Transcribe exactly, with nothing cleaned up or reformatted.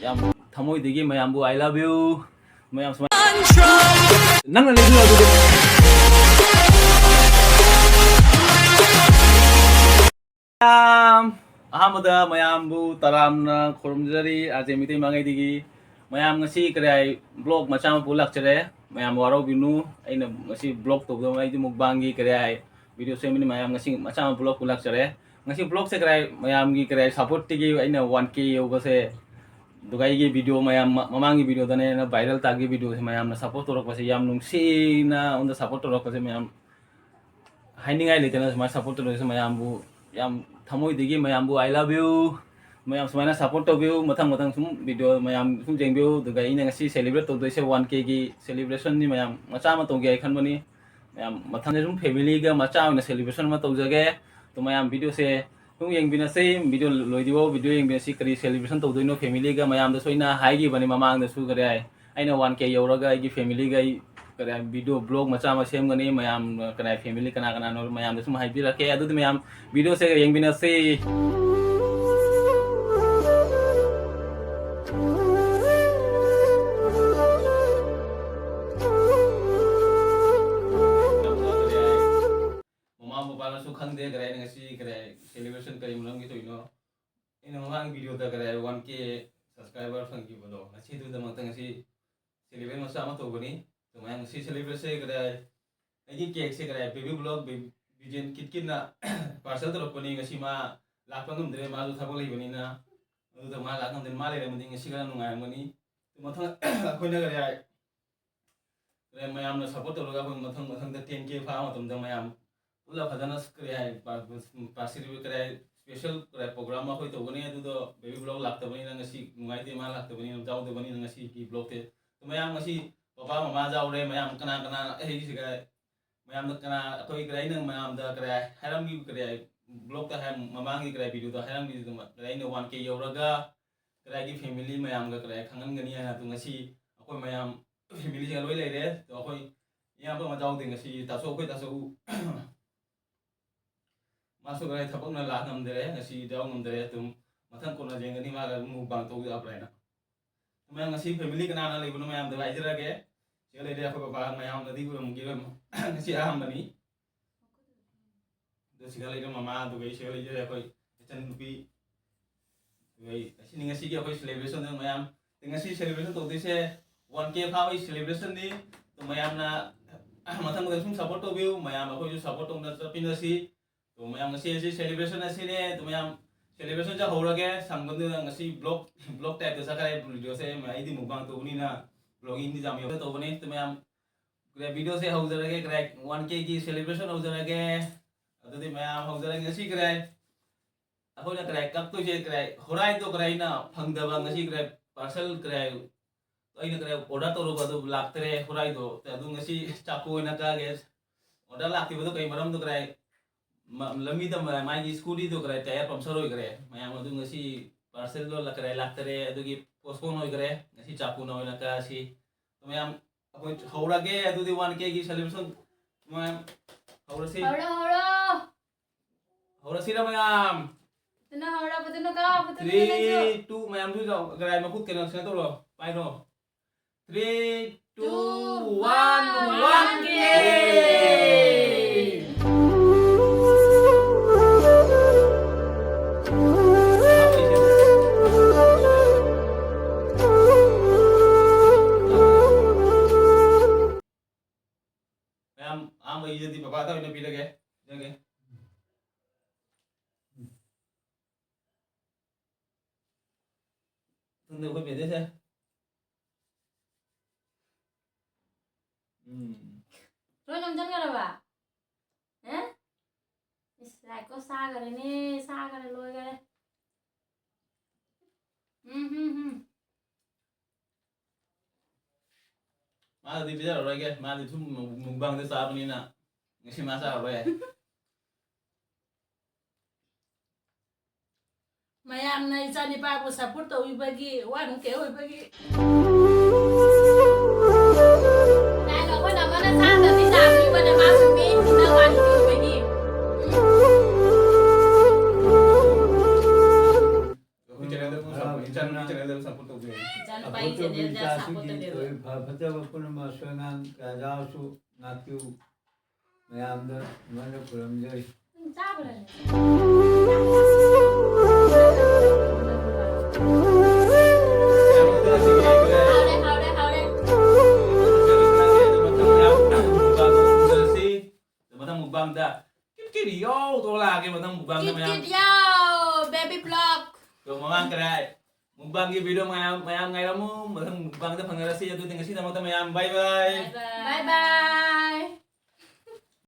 ꯌꯥꯝ ꯊꯃꯣꯏꯗꯒꯤ ꯃꯌꯥꯝꯕꯨ I love you꯫ ꯃꯌꯥꯝ ꯁꯨꯃꯥꯏꯅ ꯅꯪꯅ ꯂꯩꯕꯤꯌꯨ ꯑꯗꯨꯗꯤ꯫ ꯃꯌꯥꯝ, ꯑꯍꯥꯟꯕꯗ ꯃꯌꯥꯝꯕꯨ ꯇꯔꯥꯝꯅ ꯈꯨꯔꯨꯝꯖꯔꯤ, ꯑꯥꯔ ꯖꯦ ꯃꯤꯇꯩ ꯃꯉꯩꯗꯒꯤ꯫ ꯃꯌꯥꯝ, ꯉꯁꯤ ꯀꯔꯤ ꯍꯥꯏ, vlog ꯃꯆꯥ ꯑꯃ ꯄꯨ ꯂꯥꯛꯆꯔꯦ꯫ ꯃꯌꯥꯝ ꯋꯥꯔꯧꯕꯤꯅꯨ, ꯑꯩꯅ ꯉꯁꯤ vlog ꯇꯧꯕꯗ ꯑꯩꯗꯤ mukbangꯒꯤ ꯀꯔꯤ ꯍꯥꯏ, video ꯁꯦꯝꯕꯅꯤ꯫ ꯃꯌꯥꯝ, ꯉꯁꯤ ꯃꯆꯥ ꯑꯃ vlog ꯄꯨ ꯂꯥꯛꯆꯔꯦ꯫ ꯉꯁꯤ vlogꯁꯦ ꯀꯔꯤ ꯍꯥꯏ, ꯃꯌꯥꯝꯒꯤ ꯀꯔꯤ ꯍꯥꯏ, supportꯇꯒꯤ ꯑꯩꯅ one K ꯌꯧꯕꯁꯦ꯫ ꯑꯗꯨꯒ ꯑꯩꯒꯤ video ꯃꯌꯥꯝ ꯃ-, ꯃꯃꯥꯡꯒꯤ videoꯗꯅꯦ ꯑꯩꯅ viral ꯇꯥꯒꯤ videoꯁꯦ ꯃꯌꯥꯝꯅ support ꯇꯧꯔꯛꯄꯁꯦ ꯌꯥꯝ ꯅꯨꯡꯁꯤꯅ ꯑꯩꯉꯣꯟꯗ support ꯇꯧꯔꯛꯄꯁꯦ ꯃꯌꯥꯝ ꯍꯥꯏꯅꯤꯡꯉꯥꯏ ꯂꯩꯇꯅ ꯁꯨꯃꯥꯏꯅ support ꯇꯧꯔꯛꯏꯁꯦ ꯃꯌꯥꯝꯕꯨ ꯌꯥꯝ ꯊꯃꯣꯏꯗꯒꯤ ꯃꯌꯥꯝꯕꯨ I love you꯫ ꯃꯌꯥꯝ ꯁꯨꯃꯥꯏꯅ support ꯇꯧꯕꯤꯌꯨ꯫ ꯃꯊꯪ ꯃꯊꯪ ꯁꯨꯝ video ꯃꯌꯥꯝ ꯁꯨꯝ ꯌꯦꯡꯕꯤꯌꯨ꯫ ꯑꯗꯨꯒ ꯑꯩꯅ ꯉꯁꯤ celebrate ꯇꯧꯗꯣꯏꯁꯦ one Kꯒꯤ celebrationꯅꯤ꯫ ꯃꯌꯥꯝ ꯃꯆꯥ ꯑꯃ ꯇꯧꯒꯦ ꯍꯥꯏ ꯈꯟꯕꯅꯤ꯫ ꯃꯌꯥꯝ ꯃꯊꯪꯗ ꯁꯨꯝ familyꯒ ꯃꯆꯥ ꯑꯣꯏꯅ celebration ꯑꯃ ꯇꯧꯖꯒꯦ꯫ ꯑꯗꯣ ꯃꯌꯥꯝ videoꯁꯦ ꯁꯨꯝ ꯌꯦꯡꯕꯤꯅꯁꯦ꯫ Video ꯂꯣꯏꯗ꯭ꯔꯤꯐꯥꯎ video ꯌꯦꯡꯕꯤꯅꯁꯤ꯫ ꯀꯔꯤ celebration ꯇꯧꯗꯣꯏꯅꯣ familyꯒ ꯃꯌꯥꯝꯗꯁꯨ ꯑꯩꯅ ꯍꯥꯏꯈꯤꯕꯅꯤ ꯃꯃꯥꯡꯗꯁꯨ꯫ ꯀꯔꯤ ꯍꯥꯏ, ꯑꯩꯅ one K ꯌꯧꯔꯒ ꯑꯩꯒꯤ familyꯒ ꯑꯩ ꯀꯔꯤ ꯍꯥꯏ, video vlog ꯃꯆꯥ ꯑꯃ ꯁꯦꯝꯒꯅꯤ꯫ ꯃꯌꯥꯝ ꯀꯔꯤ ꯍꯥꯏ, family ꯀꯅꯥ ꯀꯅꯥꯅꯣ ꯃꯌꯥꯝꯗ ꯁꯨꯝ ꯍꯥꯏꯕꯤꯔꯛꯀꯦ꯫ ꯑꯗꯨꯗꯤ ꯃꯌꯥꯝ videoꯁꯦ ꯌꯦꯡꯕꯤꯅꯁꯤ꯫ ꯃꯃꯥ ꯃꯄꯥꯅꯁꯨ ꯈꯪꯗꯦ ꯀꯔꯤ ꯍꯥꯏ, ꯉꯁꯤ ꯀꯔꯤ ꯍꯥꯏ, celebration ꯀꯔꯤ ꯃꯔꯝꯒꯤ ꯇꯧꯔꯤꯅꯣ꯫ ꯑꯩꯅ ꯃꯃꯥꯡꯒꯤ videoꯗ ꯀꯔꯤ ꯍꯥꯏ, one K subscriber ꯐꯪꯈꯤꯕꯗꯣ, ꯉꯁꯤꯗꯨꯗꯃꯛꯇ ꯉꯁꯤ celebrate ꯃꯆꯥ ꯑꯃ ꯇꯧꯕꯅꯤ꯫ ꯑꯗꯨꯃꯥꯏꯅ ꯉꯁꯤ celebrateꯁꯦ ꯀꯔꯤ ꯍꯥꯏ, ꯑꯩꯒꯤ cakeꯁꯦ ꯀꯔꯤ ꯍꯥꯏ, baby vlog ꯕꯤ-, ꯕꯤꯖꯦꯟ ꯀꯤꯠꯀꯤꯠꯅ parcel ꯇꯧꯔꯛꯄꯅꯤ꯫ ꯉꯁꯤ ꯃꯥ ꯂꯥꯛꯄ ꯉꯝꯗ꯭ꯔꯦ, ꯃꯥꯁꯨ ꯊꯕꯛ ꯂꯩꯕꯅꯤꯅ꯫ ꯑꯗꯨꯗ ꯃꯥ ꯂꯥꯛ ꯉꯝꯗ꯭ꯔꯦ, ꯃꯥ ꯂꯩꯔꯝꯃꯗꯤ ꯉꯁꯤ ꯈꯔ ꯅꯨꯡꯉꯥꯏꯔꯝꯒꯅꯤ꯫ ꯑꯗꯨ ꯃꯊꯪ ꯑꯩꯈꯣꯏꯅ ꯀꯔꯤ ꯍꯥꯏ, ꯀꯔꯤ ꯍꯥꯏ, ꯃꯌꯥꯝꯅ support ꯇꯧꯔꯒ ꯑꯩꯈꯣꯏ ꯃꯊꯪ ꯃꯊꯪꯗ ten K ꯐꯥꯕ ꯃꯇꯝꯗ ꯃꯌꯥꯝ ꯄꯨꯂꯞ ꯐꯖꯅ ꯀꯔꯤ ꯍꯥꯏ, ꯄꯥ-, ꯄꯥꯁꯤꯔꯤꯕ ꯀꯔꯤ ꯍꯥꯏ, special ꯀꯔꯤ ꯍꯥꯏ, program ꯑꯃ ꯑꯩꯈꯣꯏ ꯇꯧꯒꯅꯤ꯫ ꯑꯗꯨꯗꯣ baby vlog ꯂꯥꯛꯇꯕꯅꯤꯅ ꯉꯁꯤ ꯅꯨꯡꯉꯥꯏꯇꯦ, ꯃꯥ ꯂꯥꯛꯇꯕꯅꯤꯅ, ꯌꯥꯎꯗꯕꯅꯤꯅ ꯉꯁꯤꯒꯤ vlogꯁꯦ꯫ ꯑꯗꯣ ꯃꯌꯥꯝ ꯉꯁꯤ ꯄꯄꯥ ꯃꯃꯥ ꯌꯥꯎꯔꯦ, ꯃꯌꯥꯝ ꯀꯅꯥ ꯀꯅꯥ ꯑꯩꯁꯤꯒ ꯃꯌꯥꯝꯗ ꯀꯅꯥ ꯑꯩꯈꯣꯏ ꯀꯔꯤ ꯍꯥꯏ, ꯑꯩꯅ ꯃꯌꯥꯝꯗ ꯀꯔꯤ ꯍꯥꯏ, ꯍꯥꯏꯔꯝꯈꯤꯕ ꯀꯔꯤ ꯍꯥꯏ, vlogꯇ ꯍꯥꯏ, ꯃꯃꯥꯡꯒꯤ ꯀꯔꯤ ꯍꯥꯏ, videoꯗ ꯍꯥꯏꯔꯝꯈꯤꯕꯗꯨꯃꯛ ꯀꯔꯤ ꯍꯥꯏ, ꯑꯩꯅ one K ꯌꯧꯔꯒ ꯀꯔꯤ ꯍꯥꯏꯒꯤ family ꯃꯌꯥꯝꯒ ꯀꯔꯤ ꯍꯥꯏ, ꯈꯪꯍꯟꯒꯅꯤ ꯍꯥꯏꯅ꯫ ꯑꯗꯣ ꯉꯁꯤ ꯑꯩꯈꯣꯏ ꯃꯌꯥꯝ familyꯁꯤꯡ ꯂꯣꯏ ꯂꯩꯔꯦ꯫ ꯑꯗꯣ ꯑꯩꯈꯣꯏ ꯏꯌꯥꯝꯕ ꯑꯃ ꯌꯥꯎꯗꯦ ꯉꯁꯤ, ꯇꯥꯆꯧ, ꯑꯩꯈꯣꯏ ꯇꯥꯆꯧ ꯃꯥꯁꯨ ꯀꯔꯤ ꯍꯥꯏ, ꯊꯕꯛꯅ ꯂꯥꯛ ꯉꯝꯗꯔꯦ, ꯉꯁꯤ ꯌꯥꯎ ꯉꯝꯗꯔꯦ꯫ ꯑꯗꯨꯝ ꯃꯊꯪ ꯀꯣꯟꯅ ꯌꯦꯡꯒꯅꯤ ꯃꯥꯒ ꯑꯗꯨꯝ mukbang ꯇꯧꯕ ꯌꯥꯕ꯭ꯔꯥ ꯍꯥꯏꯅ꯫ ꯃꯌꯥꯝ ꯉꯁꯤ family ꯀꯅꯥ ꯀꯅꯥ ꯂꯩꯕꯅꯣ ꯃꯌꯥꯝꯗ ꯍꯥꯏꯖꯔꯒꯦ꯫ ꯁꯤꯗ ꯂꯩꯔꯦ ꯑꯩꯈꯣꯏ ꯕꯕꯥ, ꯃꯌꯥꯝꯅꯗꯤ ꯎꯔꯝꯈꯤꯔꯣꯏ꯫ ꯉꯁꯤ ꯑꯍꯥꯟꯕꯅꯤ꯫ ꯑꯗꯣ ꯁꯤꯗ ꯂꯩꯔꯦ ꯃꯃꯥ, ꯑꯗꯨꯒ ꯑꯩ ꯁꯤꯗ ꯂꯩꯖꯔꯦ ꯑꯩꯈꯣꯏ ꯏꯆꯟꯅꯨꯄꯤ꯫ ꯑꯗꯨꯒ ꯑꯩ, ꯑꯁꯤꯅꯤ ꯉꯁꯤꯒꯤ ꯑꯩꯈꯣꯏ celebration ꯃꯌꯥꯝ꯫ ꯉꯁꯤ celebration ꯇꯧꯗꯣꯏꯁꯦ one K ꯐꯥꯕꯒꯤ celebrationꯅꯤ꯫ ꯑꯗꯣ ꯃꯌꯥꯝꯅ ꯃꯊꯪ ꯃꯊꯪ ꯁꯨꯝ support ꯇꯧꯕꯤꯌꯨ꯫ ꯃꯌꯥꯝ ꯑꯩꯈꯣꯏꯁꯨ support ꯇꯧꯅ ꯆꯠꯃꯤꯟꯅꯁꯤ꯫ ꯑꯗꯣ ꯃꯌꯥꯝ ꯉꯁꯤ ꯑꯁꯤ celebration ꯑꯁꯤꯅꯦ꯫ ꯑꯗꯣ ꯃꯌꯥꯝ celebrationꯁꯦ ꯍꯧꯔꯒꯦ꯫ ꯁꯪꯕꯗꯨꯅ ꯉꯁꯤ vlog, vlog typeꯇ ꯆꯠꯈ꯭ꯔꯦ꯫ Videoꯁꯦ ꯑꯩꯗꯤ mukbang ꯇꯧꯕꯅꯤꯅ vloggingꯗꯤ ꯌꯥꯝ ꯌꯧꯅ ꯇꯧꯕꯅꯤ꯫ ꯑꯗꯣ ꯃꯌꯥꯝ ꯀꯔꯦ, videoꯁꯦ ꯍꯧꯖꯔꯒꯦ, ꯀꯔꯦ, one Kꯒꯤ celebration ꯍꯧꯖꯔꯒꯦ꯫ ꯑꯗꯨꯗꯤ ꯃꯌꯥꯝ ꯍꯧꯖꯔꯒꯦ꯫ ꯉꯁꯤ ꯀꯔꯦ, ꯑꯩꯈꯣꯏꯅ ꯀꯔꯦ ꯀꯛꯇꯣꯏꯁꯦ ꯀꯔꯦ, ꯍꯣꯔꯥꯏꯗꯣ ꯀꯔꯦ ꯑꯩꯅ ꯐꯪꯗꯕ, ꯉꯁꯤ ꯀꯔꯦ parcel ꯀꯔꯦ ꯑꯩꯅ ꯀꯔꯦ order ꯇꯧꯔꯨꯕ ꯑꯗꯨ ꯂꯥꯛꯇꯔꯦ ꯍꯣꯔꯥꯏꯗꯣ꯫ ꯑꯗꯨ ꯉꯁꯤ ꯆꯥꯛꯀꯨ ꯑꯣꯏꯅ ꯀꯛꯑꯒꯦ꯫ Order ꯂꯥꯛꯇ꯭ꯔꯤꯕꯗꯣ ꯀꯩ ꯃꯔꯝꯗꯣ ꯀꯔꯦ, ꯃ-, ꯂꯝꯕꯤꯗ ꯃ-, ꯃꯥꯒꯤ scootyꯗꯣ ꯀꯔꯦ tyre puncture ꯑꯣꯏꯈ꯭ꯔꯦ꯫ ꯃꯌꯥꯝ ꯑꯗꯨ ꯉꯁꯤ parcelꯗꯣ ꯂꯥꯛ-, ꯀꯔꯦ ꯂꯥꯛꯇꯔꯦ, ꯑꯗꯨꯒꯤ postpone ꯑꯣꯏꯈ꯭ꯔꯦ꯫ ꯉꯁꯤ ꯆꯥꯛꯀꯨꯅ ꯑꯣꯏꯅ ꯀꯛꯑꯁꯤ꯫ ꯃꯌꯥꯝ ꯑꯩꯈꯣꯏ ꯍꯧꯔꯒꯦ꯫ ꯑꯗꯨꯗꯤ one Kꯒꯤ celebration ꯃꯌꯥꯝ ꯍꯧꯔꯁꯤ꯫ ꯍꯧꯔꯣ, ꯍꯧꯔꯣ꯫ ꯍꯧꯔꯁꯤꯔ ꯃꯌꯥꯝ? ꯐꯖꯅ ꯍꯧꯔꯣ, ꯐꯖꯅ ꯀꯥꯎ, ꯐꯖꯅ ꯅꯩꯁꯨ꯫ Three, two, ꯃꯌꯥꯝꯁꯨ ꯌꯥꯎ-, ꯀꯔꯥꯏ ꯃꯈꯨꯠ ꯀꯩꯅꯣ ꯁꯤꯅ ꯇꯧꯔꯣ, ꯄꯥꯏꯔꯣ꯫ Three, two, two, one, one, one K꯫ K꯫ ꯃꯌꯥꯝ, ꯑꯍꯥꯟꯕꯒꯤꯗꯗꯤ ꯕꯕꯥꯗ ꯑꯣꯏꯅ ꯄꯤꯔꯒꯦ, ꯄꯤꯔꯒꯦ꯫ ꯈꯪꯗꯦ, ꯑꯩꯈꯣꯏ ꯄꯦꯗꯦꯁꯦ꯫ ꯎꯝ꯫ ꯂꯣꯏ ꯅꯝꯖꯟꯈ꯭ꯔꯕ? ꯑꯦ? ꯏꯁ, ꯂꯥꯏꯀꯣ ꯁꯥꯈꯔꯦꯅꯦ, ꯁꯥꯈꯔꯦ, ꯂꯣꯏꯈꯔꯦ꯫ ꯎꯝ, ꯎꯝ, ꯎꯝ꯫ ꯃꯥꯗꯤ ꯄꯤꯖꯔꯔꯣꯏꯒꯦ, ꯃꯥꯗꯤ ꯁꯨꯝ ꯃꯨꯛꯕꯥꯡꯗ ꯆꯥꯕꯅꯤꯅ ꯉꯁꯤ ꯃꯥ ꯆꯥꯔꯔꯣꯏ꯫ ꯃꯌꯥꯝꯅ ꯏꯆꯥꯅꯤꯄꯥꯕꯨ support ꯇꯧꯕꯤꯕꯒꯤ, one K ꯑꯣꯏꯕꯒꯤ꯫ ꯀꯥꯏꯅ ꯑꯩꯈꯣꯏꯅ ꯑꯃꯅ ꯆꯥꯗꯕꯤ ꯆꯥꯕꯤꯕꯅꯦ, ꯃꯥꯁꯨ ꯃꯤꯅ one K ꯑꯣꯏꯕꯒꯤ꯫ ꯑꯩꯈꯣꯏ channelꯗ support, ꯏꯆꯥꯅꯨꯄꯤ channelꯗ support ꯇꯧꯕꯤꯌꯨ꯫ ꯏꯆꯥꯅꯨꯄꯥꯒꯤ ꯆꯦꯅꯦꯜꯗ ꯁꯞꯄꯣꯔꯠ ꯇꯧꯕꯤꯔꯣ꯫ ꯐ ꯐꯠꯇꯕ ꯄꯨꯝꯅꯃꯛ ꯑꯁꯣꯏ ꯑꯉꯥꯝ ꯀꯌꯥ ꯌꯥꯎꯔꯁꯨ ꯉꯥꯛꯄꯤꯌꯨ꯫ ꯃꯌꯥꯝꯗ ꯁꯨꯃꯥꯏꯅ ꯈꯨꯔꯨꯝꯖꯔꯤ꯫ ꯃꯊꯪ ꯃꯨꯛꯕꯥꯡꯗ ꯀꯤꯠ ꯀꯤꯠ ꯌꯥꯎ ꯇꯧꯔ ꯂꯥꯛꯑꯒꯦ꯫ ꯃꯊꯪ ꯃꯨꯛꯕꯥꯡꯗ ꯀꯤꯠ ꯃꯌꯥꯝ ꯀꯤꯠ ꯌꯥꯎ, baby block꯫ ꯃꯃꯥꯡ ꯀꯔꯥꯏ ꯃꯨꯛꯕꯥꯡꯒꯤ video ꯃꯌꯥꯝ, ꯃꯌꯥꯝ ꯉꯥꯏꯔꯝꯃꯨ꯫ ꯃꯊꯪ ꯃꯨꯛꯕꯥꯡꯗ ꯐꯪꯅꯔꯁꯤ꯫ ꯑꯗꯨꯗꯤ ꯉꯁꯤꯗꯃꯛꯇ ꯃꯌꯥꯝ bye bye꯫ Bye bye꯫